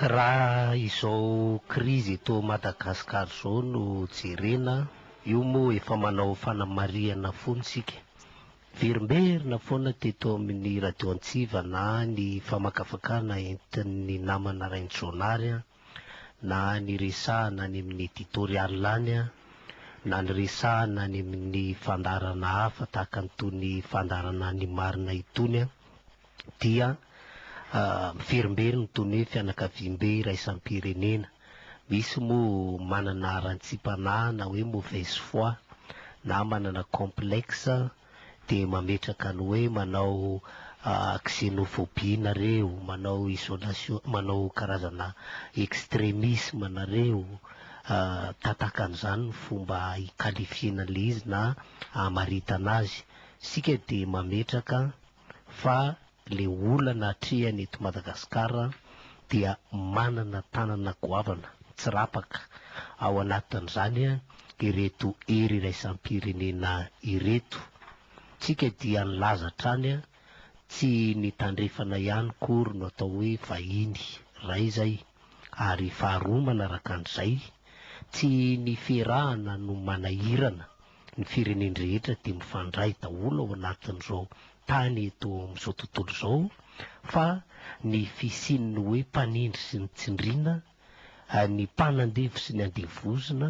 Raha izao krizy eto Madagascar izao no jerena, io moa efa manao fanamarihana foana isika. Miverimberina foana teto amin'ny Radio Antsiva na ny famakafakana entin'ny namana Rainijaonary na ny resahana any amin'ny editorial any na ny resahana any amin'ny fandaharana hafa tahaka an'itony fandaharana Ny Marina itony dia miverimberina itony hoe fianakaviambe iraisam-pirenena. Misy moa manana harantsiam-panahy na hoe mauvaise foi na manana complexe dia mametraka ny hoe manao xenophobie nareo, manao isolation, manao karazana extremisme nareo, tahatakan'izany ny fomba hi-qualifier-na ilay izy na hamaritana azy. Isika dia mametraka fa le olana atrehany eto Madagascar dia manana tanana goavana tsy rapaka ao anatin'izany ireto hery iraisam-pirenena ireto. Tsika dia nilaza hatrany tsy ny tandrefana ihany kory no atao hoe vahiny ray zay ary faharoa manaraka an'izay tsy ny fiarahana no manahirana ny firenen-drehetra dia mifandray daholo ao anatin'izao tany eto amin'izao tontolo izao fa ny fisian'ny hoe mpanindry sy ny tsindriana, ny mpanandevo sy ny andevozina,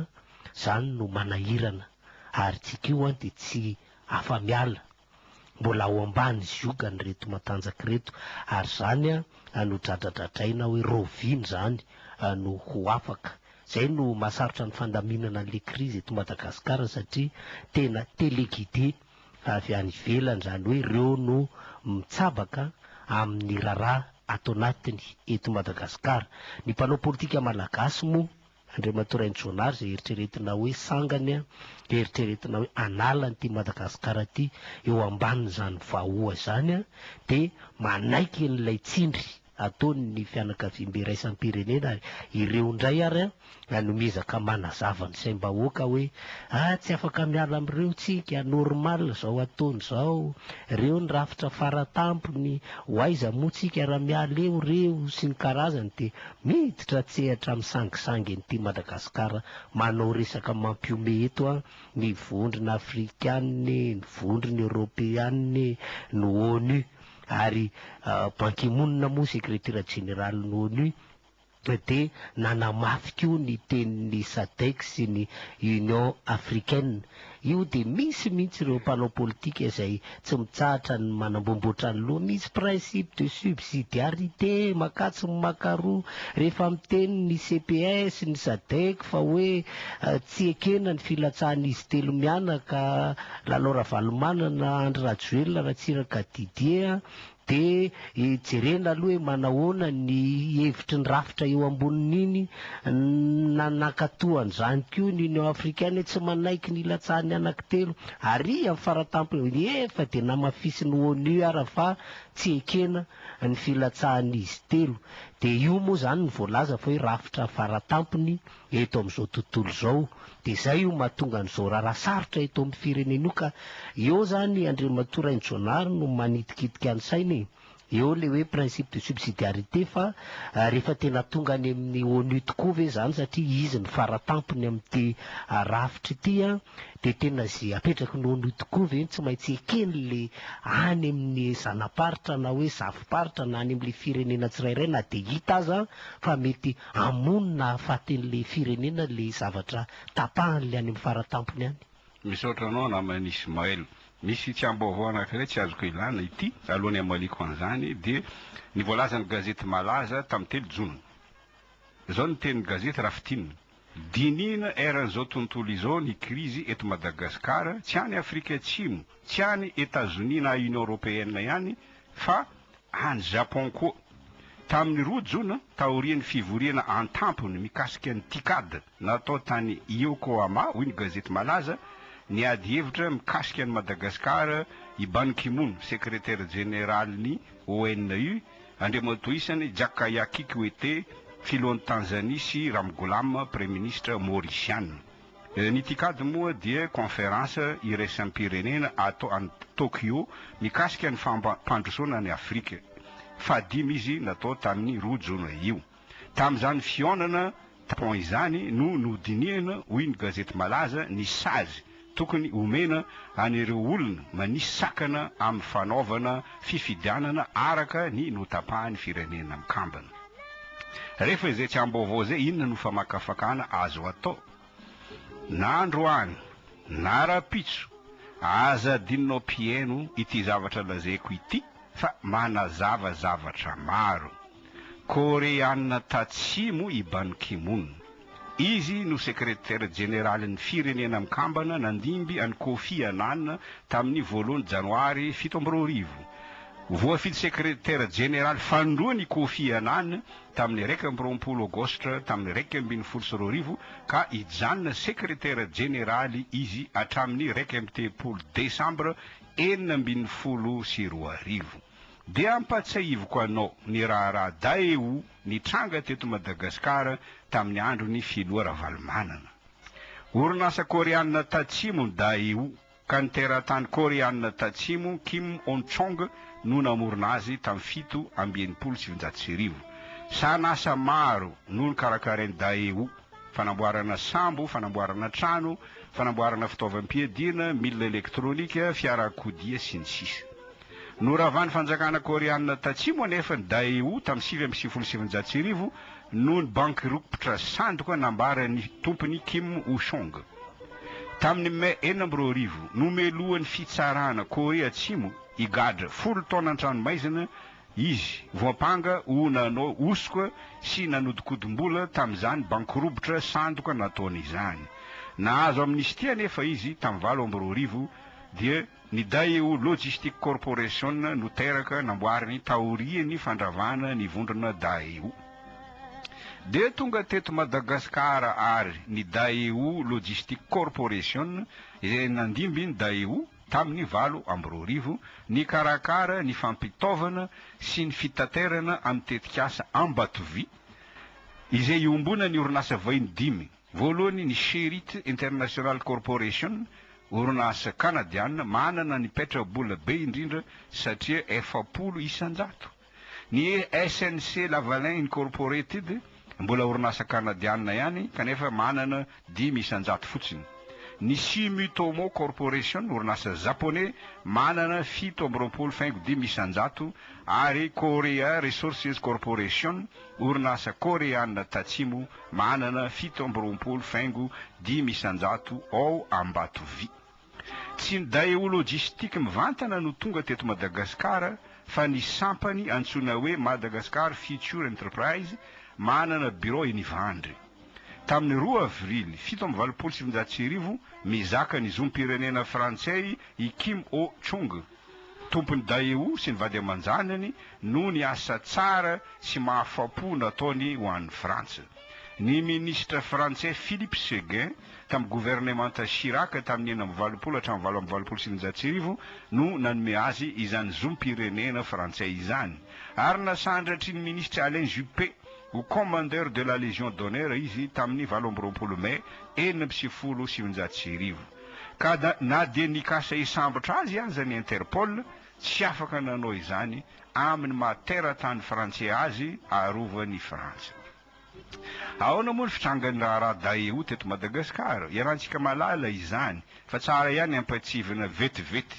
izany no manahirana ary tsika io an dia tsy afa-miala, mbola ao ambany ziogan'ireto matanjaka ireto ary izany an no dradradradraina hoe raoviana izany no ho afaka. Izay no mahasarotra ny fandaminana an'ilay krizy eto Madagasikara satria tena téléguidé avy any ivelany izany hoe ireo no mitsabaka amin'ny raharaha ato anatiny eto Madagasikara. Ny mpanao politika malagasy moa, Andriamatoa Rainijaonary izay eritreretina hoe sangany, eritreretina hoe hanala an'ity Madagasikara ity eo ambanin'izany vahoa izany dia manaiky an'ilay tsindry ataon'ny fianakaviambe iraisam-pirenena ary ireo indray ary no miezaka manazava ny saim-bahoaka hoe ah tsy afaka miala amin'ireo tsika, normal izao ataony izao, ireo ny rafitra faratampony, ho aiza moa tsika raha miala eo ireo sy ny karazany dia miditra an-tsehatra misangisangy an'ity Madagasikara manao resaka mampihomehy eto an, ny vondrona afrikana e, ny vondrona eoropeana e, ny onu. Ary Ban Ki-moon moa sekretera jeneralin'ny onu dia nanamafy koa ny tenin'ny Sadec sy ny Union Africaine. Io dia misy mihitsy ireo mpanao politika izay tsy mitsahatra ny manamboamboatra ny loha, misy principe de subsidiarité, makatsy ny makaroa, rehefa miteny ny CPS, ny Sadec fa hoe tsy ekena ny filatsahan'izy telo mianaka, Lalao Ravalomanana, Andry Rajoelina, Ratsiraka Didier dia jerena aloha hoe manahoana ny hevitry ny rafitra eo ambonin'iny, na nankatoa an'izany koa ny Union Africaine hoe tsy manaiky ny hilatsahan'ny anankitelo, ary amin'ny faratampony efa dia namafisin'ny onu ara fa tsy ekena ny filatsahan'izy telo, dia io moa izany no voalaza fa hoe rafitra faratampony eto amin'izao tontolo izao, dia izay io mahatonga an'izao raharaha sarotra eto amin'ny firenena io ka eo izany Andriamatoa Rainijaonary no manitikitika ny saina e, eo ilay hoe principe de subsidiarité fa rehefa tena tonga any amin'ny onu tokoa ve izany satria izy no faratampony amin'ity rafitra ity an, dia tena izay apetraky ny onu tokoa ve no tsy maintsy eken'ilay any amin'ny zana-paritra na hoe zafim-paritra na any amin'ilay firenena tsirairay na dia hita aza fa mety hamono na hahafaty an'ilay firenena ilay zavatra tapahan'ilay any amin'ny faratampony any. Misaotra anao namana Ismaël. Misy tsiambaovao anankiray tsy azoko ilana ity, alohan'ny hamaliako an'izany dia ny voalazan'ny gazety Malaza tamin'ny telo jona. Izao ny tenin'ny gazety raha fintinina. Dinihina eran'izao tontolo izao ny krizy eto Madagasikara, tsy any Afrika Atsimo, tsy any Etazonia na Union Européenne ihany fa any Japon koa. Tamin'ny roa jona, taorian'ny fivoriana an-tampony mikasika ny TICAD natao tany Yokohama, hoy ny gazety Malaza, niady hevitra mikasika an'i Madagasikara i Ban Ki-moon, sekretera jeneralin'ny ONU, Andriamatoa isany Jakaya Kikwete, filohan'i Tanzania sy Ramgoolam, praiminisitra Maorisiana. Ny TICAD moa dia kaonferansa iraisam-pirenena atao any Tokyo mikasika ny fampandrosoana an'i Afrika. Fahadimy izy natao tamin'ny roa jona io. Tamin'izany fihaonana tampon izany no nodinihana, hoy ny gazety Malaza, ny sazy tokony homena an'ireo olona manisy sakana amin'ny fanaovana fifidianana araka ny notapahan'ny Firenena Mikambana. Rehefa izay tsy ambaovao izay, inona no famakafakana azo atao? Na androany na rahampitso, aza adinonao mpihaino ity zavatra lazaiko ity fa manazava zavatra maro. Koreana Tatsimo i Ban Ki-moon. Izy no sekretera jeneralin'ny Firenena Mikambana nandimby an'i Kofi Annan tamin'ny voalohany janoary 2007. Voafidy sekretera jeneraly fanindroany i Kofi Annan tamin'ny 21 aogositra tamin'ny 2011 ka hijanona sekretera jeneraly izy hatramin'ny 31 desambra 2016. Dia ampatsiahiviko anao ny raharaha Daewoo nitranga teto Madagasikara tamin'ny andron'ny filoha Ravalomanana. Orinasa Koreanina Tatsimo ny Daewoo, ka ny teratany Koreanina Tatsimo Kim On-chong no namorona azy tamin'ny 1967. Sahanasa maro no nokarakarain'ny Daewoo, fanamboarana sambo, fanamboarana trano, fanamboarana fitaovam-piadiana, milina elektronika, fiarakodia, sy ny sisa. Noravan'ny fanjakana Koreanina Tatsimo anefa ny Daewoo tamin'ny 1999 noho ny bankirompitra sandoka nambaran'ny tompony Kim Woo-chong. Tamin'ny May 2006, nomelohan'ny fitsarana Korea Atsimo higadra folo taona an-tranomaizina izy, voampanga ho nanao hosoka sy nanodinkodim-bola tamin'izany bankirompitra sandoka nataony izany. Nahazo amnistia anefa izy tamin'ny 2008 dia Ny Daewoo Logistic Corporation no teraka namboariny taorian'ny fandravana ny vondrona Daewoo. Dia tonga teto Madagasikara àry ny Daewoo Logistic Corporation izay nandimby ny Daewoo tamin'ny 2008 nikarakara ny fampitaovana sy ny fitaterana amin'ny tetikasa Ambatovy izay iombonan'ny orinasa vahiny dimy. Voalohany ny Sherritt International Corporation, orinasa kanadiana manana ny petra-bola be indrindra satria 40%. Ny SNC Lavalin Incorporated, mbola orinasa kanadiana ihany kanefa manana 5% fotsiny. Ny Sumitomo Corporation, orinasa japoney manana 27.5% ary Korea Resources Corporation, orinasa koreana tatsimo manana 27.5% ao Ambatovy. Tsy ny Daewoo Logistic mivantana no tonga teto Madagasikara fa ny sampany antsoina hoe Madagascar Future Enterprise manana birao eny Ivandry. Tamin'ny 2 avrily 1987, mizaka ny zom-pirenena frantsay i Kim Ho Chung, Tompon'ny Daewoo sy ny vady aman-janany noho ny asa tsara sy mahafapo nataony ho an'i Frantsa. Ny minisitra frantsay Philippe Séguin tamin'ny governemanta Chirac tamin'ny 86 hatramin'ny 1988 no nanome azy izany zom-pirenena frantsay izany ary nasandratry ny minisitra Alain Juppé ho Commandeur de la Légion d'honneur izy tamin'ny 28 mai 1996. Ka na dia nikasa hisambotra azy aza ny Interpol, tsy afaka nanao izany amin'ny maha teratany frantsay azy arovan'i Frantsa. Ahoana moa ny fitrangan'ny raharaha Daewoo teto Madagasikara? Iarahantsika mahalala izany, fa tsara ihany ampahatsiahivina vetivety.